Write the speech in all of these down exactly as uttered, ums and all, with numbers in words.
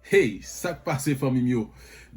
Hey, sa k pase fanmi m yo?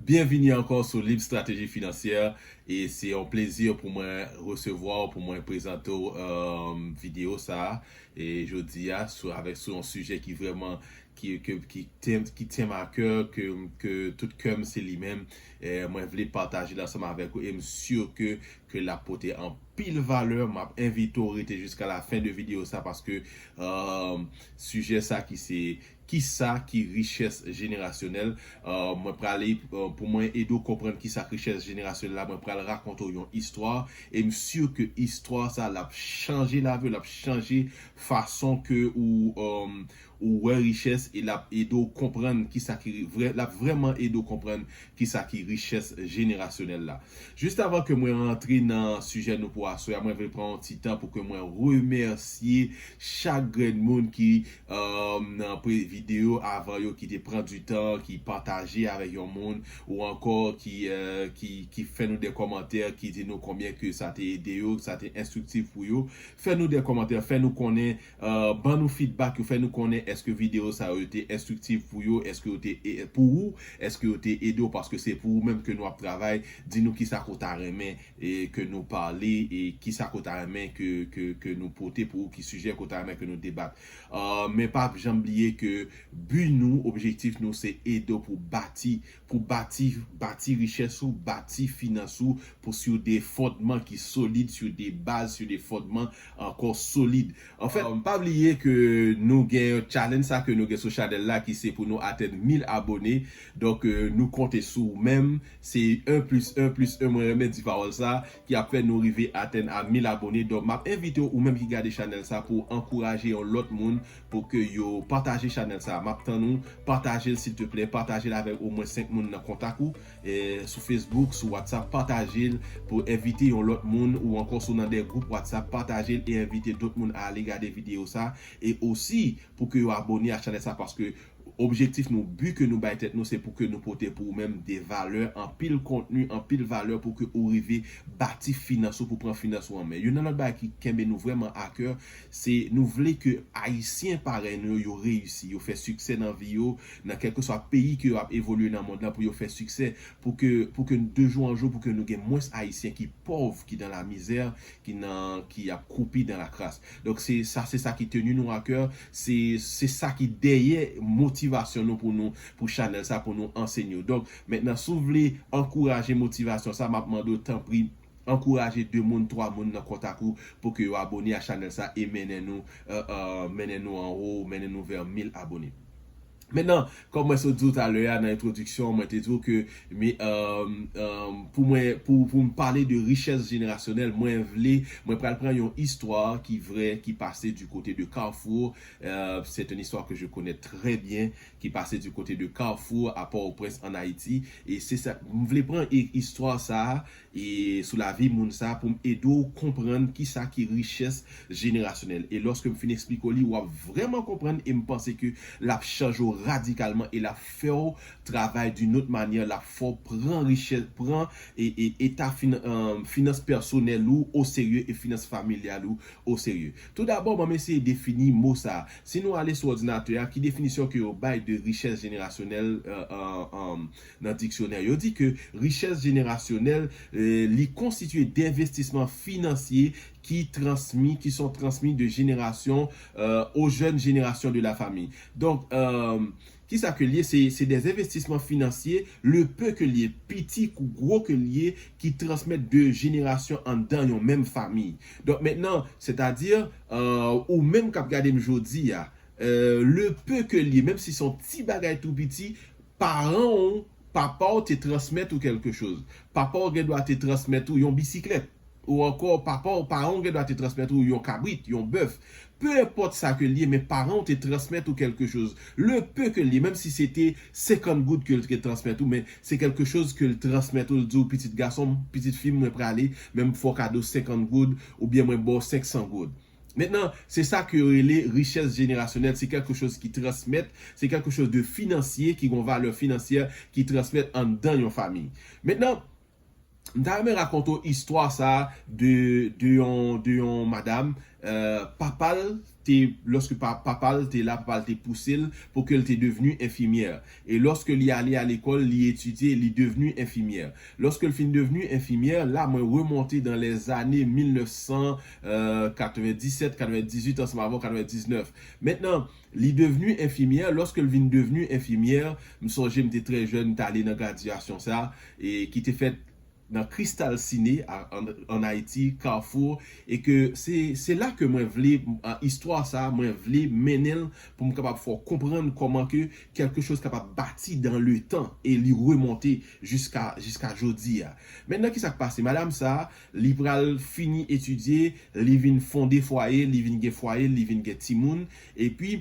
Byenvini ankò sou Lib Strateji Finansyè e se yon plezi pou mwen resevwa w, pou mwen prezante w um, videyo sa a. E jodi a, sou, avèk, sou yon sijè ki vrèman, ki, ke, ki, tyen, ki tyen m a kè, ke, ke tout kè m se li menm. E mwen vle pataje l ansanm avèk ou e m si ke, ke l ap pote anpil valè. M ap envite w rete jiska la fen de videyo sa paske um, sijè sa ki se kisa ki richès jenerasyonèl. Uh, mwen prale, uh, pou mwen ede w konprann kisa k richès jenerasyonèl la, mwen pral rakonte w yon istwa. E m si ke istwa sa l ap chanje lavi w, l ap chanje fason ke ou, um, ou wè richès e l ap ede w konprann kisa ki vrè, l ap vrèman ede w konprann kisa ki richès jenerasyonèl la. Jis avan ke mwen rantre nan sijè nou pou aswè a, mwen vle pran yon ti tan pou ke mwen remèsye chak grenn moun ki um, nan pre videyo avan yo ki te pran di tan, ki pataje avèk yon moun, ou ankò ki, uh, ki, ki fè nou de kòmantè, ki di nou konbyen ke sa te ede yo, sa te enstriktif pou yo. Fè nou de kòmantè, fè nou konnen, uh, ban nou feedback yo, fè nou konnen èske videyo sa yo te enstriktif pou yo, èske yo te e- pou ou, èske yo te ede w, paske se pou ou menm ke nou ap travay, di nou kisa ke w ta renmen e ke nou pale e kisa ke w ta renmen ke, ke, ke nou pote pou ou, ki sijè ke w ta renmen ke nou debat. Uh, men pa janm bliye ke bi nou, objektif nou se ede w pou bati, pou bati, bati richès ou, bati finans ou, pou sou de fondman ki solid, sou de baz, sou de fondman ankò solid. Anfèt, um, pa bliye ke nou gen challenge sa ke nou gen sou chanèl la ki se pou nou atenn mil abone. Donk, uh, nou konte sou ou menm. Se en plis en plis en, mwen renmen di pawòl sa, ki ap fè nou rive atenn a mil abone. Donk, m ap envite w, ou menm ki gade chanèl sa, pou w ankouraje yon lòt moun, pou ke yo pataje chanèl sa. M ap tann ou, pataje l silteplè, pataje l avèk omwen senk moun nan kontak ou, e, sou Facebook, sou WhatsApp, pataje l pou envite yon lòt moun, ou ankò si w nan de gwoup WhatsApp, pataje l e envite dòt moun a ale gade videyo sa, e osi pou ke yo abone a chanèl sa, paske objektif nou, bi ke nou bay tèt nou, se pou ke nou pote pou ou menm de valè, anpil kontni, anpil valè pou ke ou rive bati finans ou, pou pran finans ou an men. Youn nan lòt bagay ki kenbe nou vrèman a kè, se nou vle ke Ayisyen parèy nou yo, yo reyisi, yo fè siksè nan vi yo, nan kèlkeswa peyi ke yo ap evolye nan mond lan, pou yo fè siksè, pou ke, pou ke de jou an jou, pou ke nou gen mwens Ayisyen ki pòv, ki dan la mizè, ki nan, ki ap kwoupi dan la kras. Donk, se sa, se sa ki teni nou a kè, se, se sa ki dèyè motivasyon nou pou nou, pou chanèl sa, pou nou ansenye w. Donk, mentnan, si w vle ankouraje motivasyon sa, m ap mande w, tanpri, ankouraje de moun, twa moun nan kontak ou pou ke yo abone a chanèl sa e mennen nou, euh, euh, mennen nou anwo, mennen nou vè mil abone. Mentnan, kòm mwen sot di w talè a nan entwodiksyon, mwen te di w ke, men, euh, euh, pou mwen, pou, pou m pale de richès jenerasyonèl, mwen vle, mwen pral pran yon istwa ki vrè, ki pase du côté de Carrefour. Euh, c'est une histoire que je connais très bien, qui passait du côté de Carrefour à Port-au-Prince en Haïti. E se sa, m vle pran i- istwa sa a, e sou lavi moun sa pou m ede w konprann kisa ki richès jenerasyonèl. E lòske m fin eksplike w li, w ap vrèman konprann e m panse ke l ap chanje w radikalman e l ap fè w travay d'une autre manière, l ap fè w pran richès, pran e, e eta fin, euh, finans pèsonèl ou o serye e finans familyal ou o serye. Toudabò, ban m eseye defini mo sa a. Si nou ale sou òdinatè a, ki definisyon ke yo bay de richès jenerasyonèl, euh, euh, euh, nan diksyonè? Yo di ke richès jenerasyonèl, euh, li konstitye denvestisman finansye ki transmi, qui sont transmis de génération, euh, aux jeunes générations de la famille. Donk, euh, kisa ke l ye? Se, se des investissements financiers, le peu ke l ye, piti kou gwo ke l ye, ki transmèt de jenerasyon anndan yon menm fanmi. Donk, mentnan, sètadi, euh, ou menm k ap gade m jodi a, euh, le peu ke l ye, menm si se yon ti bagay tou piti, paran w, papa w te transmèt ou kèlke choz. Papa w gen dwa te transmèt ou yon bisiklèt. Ou ankò, papa w, paran w gen dwa te transmèt ou yon kabrit, yon bèf. Peu importe sa ke l ye, men paran w te transmèt ou kèlke choz. Le peu ke l ye, menm si se te senkant goud ke l te transmèt ou, men se kèlke choz ke l transmèt ou, l di w, pitit gason m, pitit fi m, mwen prale, men m fè w kado senkant goud, oubyen mwen ba w senk san goud. Mentnan, se sa ke yo rele richès jenerasyonèl, se kèlke choz ki transmèt, se kèlke choz de finansye, ki gon valè finansyè, ki transmèt anndan yon fanmi. Mentnan, m ta renmen rakonte w istwa sa a de, de yon, de yon madanm, euh, papa l te, lòske pa, papa l te la, papa l te pouse l pou ke l te devni enfimyè. E lòske li ale a lekòl, li etidye, li devni enfimyè. Lòske l fin devni enfimyè, la, mwen remonte dan lèzane mil nèf san katrevendisèt, katrevendizwit, ansanm avè w katrevendisnèf. Mentnan, li devni enfimyè. Lòske l vin devni enfimyè, m sonje m te trè jèn, m t ale nan gradyasyon sa, e ki te fèt nan Crystal Ciné, a, an, an Ayiti, Carrefour, e ke se, se la ke mwen vle, a, istwa sa, mwen vle mennen l pou m kapab fè w konprann kòman ke kèlke choz kapab bati dan le tan e li remonte jiska, jiska jodi a. Mentnan, ki sa k pase? Madanm sa, li pral fini etidye, li vin fonde fwaye, li vin gen fwaye, li vin gen timoun, epi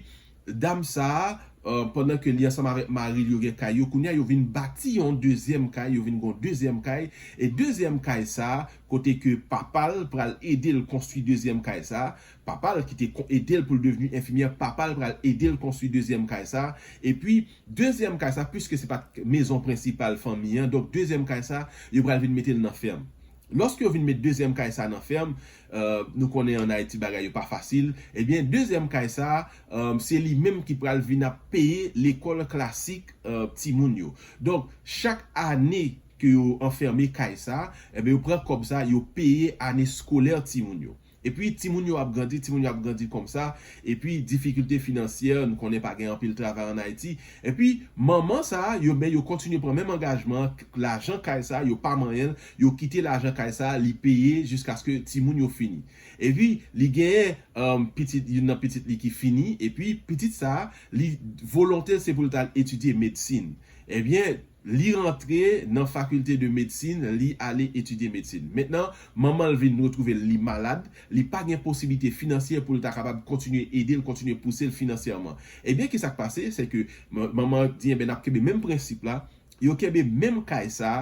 dam sa a, euh, pandan ke li ansanm avèk mari l, yo gen kay yo, kounye a yo vin bati yon dezyèm kay, yo vin gon dezyèm kay, e dezyèm kay sa a, kote ke papa l pral ede l konstwi dezyèm kay sa a, papa l ki te kon-, ede l pou l devni enfimyè, papa l pral ede l konstwi dezyèm kay sa a, epi dezyèm kay sa a, piske se pa t mezon prensipal fanmi an, donk dezyèm kay sa a, yo pral vin mete l nan fèm. Lòske yo vin met dezyèm kay sa nan fèm, euh, nou konnen ann Ayiti bagay yo pa fasil, ebyen, dezyèm kay sa, euh, se li menm ki pral vin ap peye lekòl klasik, euh, timoun yo. Donk, chak ane ke yo anfème kay sa, ebyen, yo pran kòb sa, yo peye ane eskolè timoun yo. Epi, timoun yo ap grandi, timoun yo ap grandi konsa, epi difikilte finansyè, nou konnen pa gen anpil travay ann Ayiti. Epi, manman sa, yo, men yo kontinye pran menm angajman, lajan kay sa, yo pa manyen l, yo kite lajan kay sa, li peye jiskaske timoun yo fini. Epi, li genyen, um, pitit, youn nan pitit li ki fini, epi pitit sa, li, volonte l se pou l t al etidye medsin. Ebyen, li rantre nan fakilte de medsin, li ale etidye medsin. Mentnan, manman l vin retwouve l, li malad, li pa gen posiblite finansyè pou l ta kapab kontinye ede l, kontinye pouse l finansyèman. Ebyen, ki sa k pase? Se ke man-, manman di, enben, n ap kenbe menm prensip la, yo kenbe menm kay sa,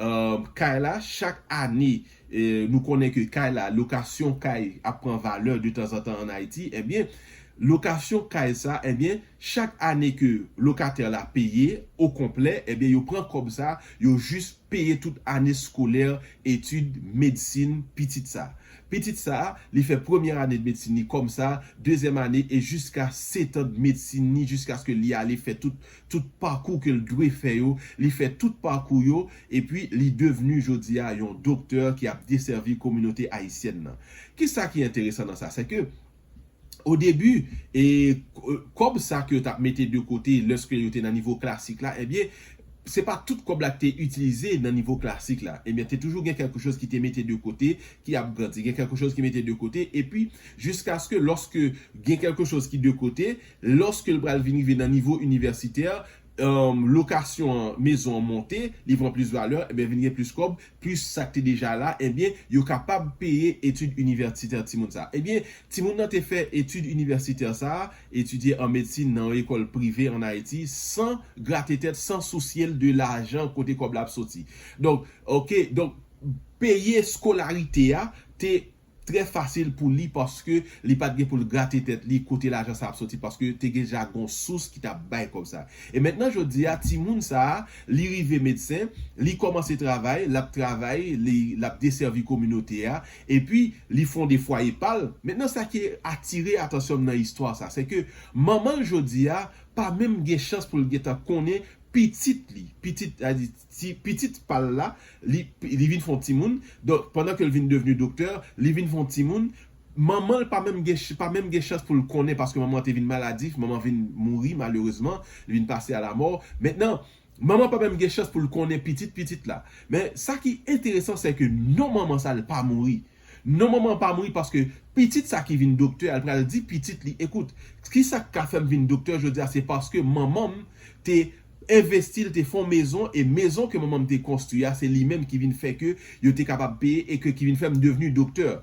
euh, kay la, chak ane, eh, nou konnen ke kay la, lokasyon kay ap pran valè de tanzantan ann Ayiti, ebyen, lokasyon kay sa, ebyen, chak ane ke lokatè la peye o konplè, ebyen, yo pran kòb sa, yo jis peye tout ane eskolè etid medsin pitit sa. Pitit sa, li fè premyè ane de medsin li kòmsa, dezyèm ane e jiska setan de medsin li, jiskaske li ale fè tout, tout pakou ke l dwe fè yo, li fè tout pakou yo, epi li devni jodi a yon doktè ki ap desèvi kominote ayisyèn nan. Kisa ki enteresan nan sa? Se ke, o debi, e, k-, kòb sa ke yo t ap mete de kote lòske yo te nan nivo klasik la, ebyen, se pa tout kòb la ki te itilize nan nivo klasik la. Ebyen, te toujou gen kèlke choz ki te mete de kote, ki ap grandi. Gen kèlke choz ki mete de kote, epi jiskaske lòske gen kèlke choz ki de kote, lòske l pral vin rive nan nivo inivèsitè, um, lokasyon an, mezon an monte, li pran plis valè, ebyen, vin gen plis kòb, plis sa k te deja la, ebyen, yo kapab peye etid inivèsitè timoun sa. Ebyen, timoun nan te fè etid inivèsitè sa, etidye an medsin nan yon lekòl prive ann Ayiti, san grate tèt, san sousye l de lajan kote kòb la ap soti. Donk, oke, donk, peye eskolarite a te trè fasil pou li paske li pa t gen pou l grate tèt li kote lajan sa ap soti paske te deja gon sous ki t ap bay kòb sa. E mentnan jodi a, timoun sa a, li rive medsen, li kòmanse travay, l ap travay, li, l ap desèvi kominote a, epi li fonde fwaye pa l. Mentnan sa ki atire atansyon m nan istwa sa, se ke manman l jodi a pa menm gen chans pou l gentan konnen pitit li, pitit, sa di, ti, pitit pa l la, li, li vin fè yon timoun. Donk, pandan ke l vin devni doktè, li vin fè yon timoun. Manman l pa menm gen ch-, pa menm gen chans pou l konnen paske manman te vin maladif, manman vin mouri malerezman, li vin pase a la mò. Mentnan, manman pa menm gen chans pou l konnen pitit, pitit la. Men sa ki enteresan, se ke non manman sa, l pa mouri. Non manman pa mouri paske pitit sa ki vin doktè a, l pral di pitit li, "Ekout, kisa k ka fè m vin doktè jodi a? Se paske manman m te envesti, l te fè yon mezon, e mezon ke manman m te konstwi a, se li menm ki vin fè ke yo te kapab peye e ke ki vin fè m devni doktè."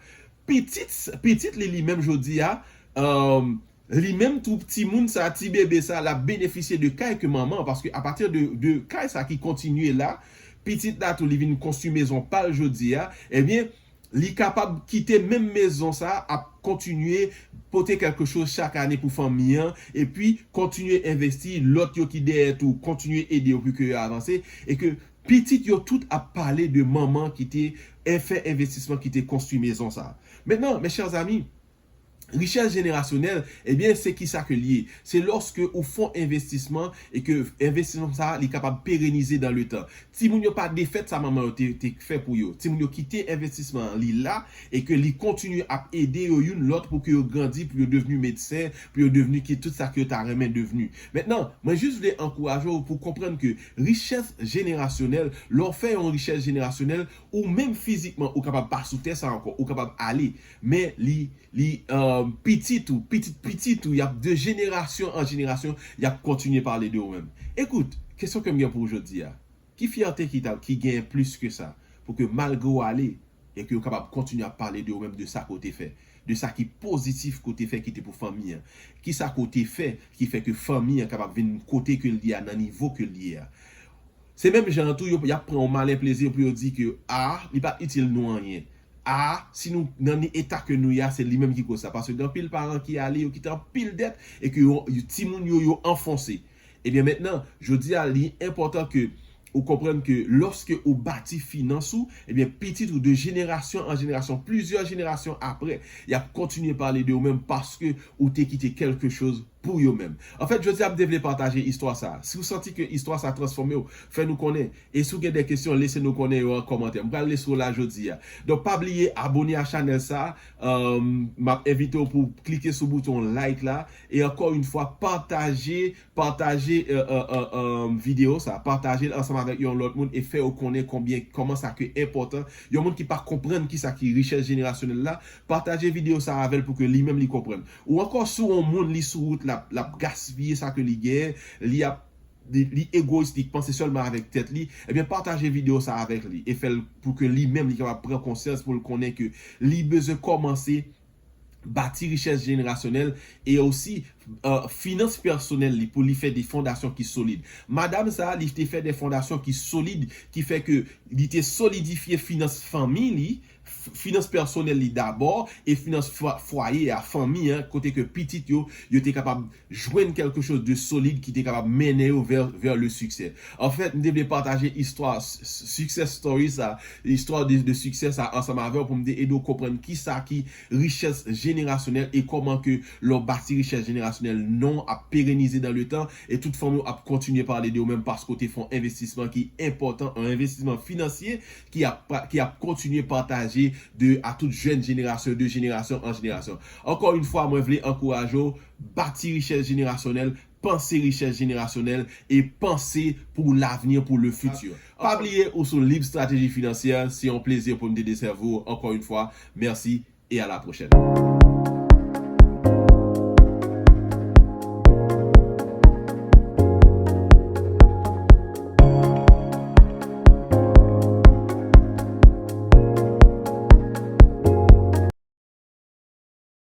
Pitit, pitit li, li menm jodi a, um, li menm tou timoun sa, ti bebe sa, l ap benefisye de kay ke manman, paske apati de, de kay sa ki kontinye la, pitit la tou li vin konstwi mezon pa l jodi a, ebyen, li kapab kite menm mezon sa ap kontinye pote kèlke choz chak ane pou fanmi an, epi kontinye envesti, lòt yo ki dèyè tou kontinye ede yo pou ke yo avanse, e ke pitit yo tout ap pale de manman ki te, e, fè envestisman, ki te konstwi mezon sa. Mentnan, mes chers amis, Richès jenerasyonèl, ebyen, se kisa ke l ye? Se lòske ou fè yon envestisman e ke envestisman sa a, li kapab perenize dans le temps. Timoun yo pa defèt sa manman yo te, te fè pou yo. Timoun yo kite envestisman an, li la, e ke li kontinye ap ede yo youn lòt pou ke yo grandi, pou yo devni medsen, pou yo devni ki tout sa ke yo ta renmen devni. Mentnan, mwen jis vle ankouraje w pou konprann ke richès jenerasyonèl, lè w fè yon richès jenerasyonèl, ou menm fizikman, ou kapab pa sou tè sa ankò, ou kapab ale, men li, li, um, pitit ou, pitit pitit ou, y ap de jenerasyon an jenerasyon, y ap kontinye pale de ou menm. Ekout, kesyon ke m gen pou ou jodi a, ki fyète ki, ta, ki gen plis ke sa, pou ke malgre w ale, e ke yo kapab kontinye ap pale de ou menm, de sa ke w te fè, de sa ki pozitif ke w te fè ki te pou fanmi an? Ki sa ke w te fè ki fè ke fanmi an kapab vin kote ke l ye a, nan nivo ke l ye a? Se menm jan an tou, yo, y ap pran yon malen plezi pou yo di ke, a, li pa itil nou anyen. A, si nou nan ni eta ke nou ye a, se li menm ki koz sa. Paske gen anpil paran ki ale, yo kite anpil dèt, e ke yo, yo, timoun yo, yo anfonse. Ebyen, mentnan, jodi a, li enpòtan ke ou konprann ke lòske ou bati finans ou, ebyen, pitit ou de jenerasyon an jenerasyon, plizyè jenerasyon apre, y ap kontinye pale de ou menm paske ou te kite kèlke choz pou yo menm. Anfèt, jodi a, m te vle pataje istwa sa a. Si w santi ke istwa sa a transfòme w, fè nou konnen. E si w gen de kesyon, lese nou konnen yo an kòmantè. M pral lese w la jodi a. Donk, pa bliye abòne a chanèl sa a. Um, m ap envite w pou w klike sou bouton like la. E ankò yon fwa, pataje, pataje, euh, euh, euh, euh, videyo sa a. Pataje l ansanm avèk yon lòt moun e fè yo konnen konbyen, kòman sa ke enpòtan. Yon moun ki pa konprann kisa ki richès jenerasyonèl la, pataje videyo sa a avè l pou ke li menm li konprann. Ou ankò, si w yon moun, li sou wout, l ap, l ap gaspiye sa ke li genyen, li ap, li, li egoyis, li panse sèlman avèk tèt li, ebyen, pataje videyo sa a avèk li e fè l pou ke li menm, li kapab pran konsyans, pou l konnen ke li bezwen kòmanse bati richès jenerasyonèl e osi, euh, finans pèsonèl li, pou li fè de fondasyon ki solid. Madanm sa a, li te fè de fondasyon ki solid, ki fè ke li te solidifye finans fanmi li, f-, finans pèsonèl li dabò, e finans fwa-, fwaye a, fanmi an, kote ke pitit yo, yo te kapab jwenn kèlke choz de solid ki te kapab mennen yo vè, vè le siksè. Anfèt, m te vle pataje istwa, s-, s-, success story sa, istwa de, de siksè sa ansanm avè w pou m te ede w konprann kisa ki richès jenerasyonèl e kòman ke lè w bati richès jenerasyonèl, non w ap perenize dans le temps e tout fanmi w ap kontinye pale de ou menm paske w te fè yon envestisman ki enpòtan, yon envestisman finansye ki ap pa, ki ap kontinye pataje de, a tout jèn jenerasyon, de jenerasyon an jenerasyon. Ankò yon fwa, mwen vle ankouraje w, bati richès jenerasyonèl, panse richès jenerasyonèl e panse pou lavni, pou le futur. Pa bliye, ou sou Libre Stratégie Financière, se yon plezi pou m te desèvi w ankò yon fwa. Mèsi e a la pwochèn.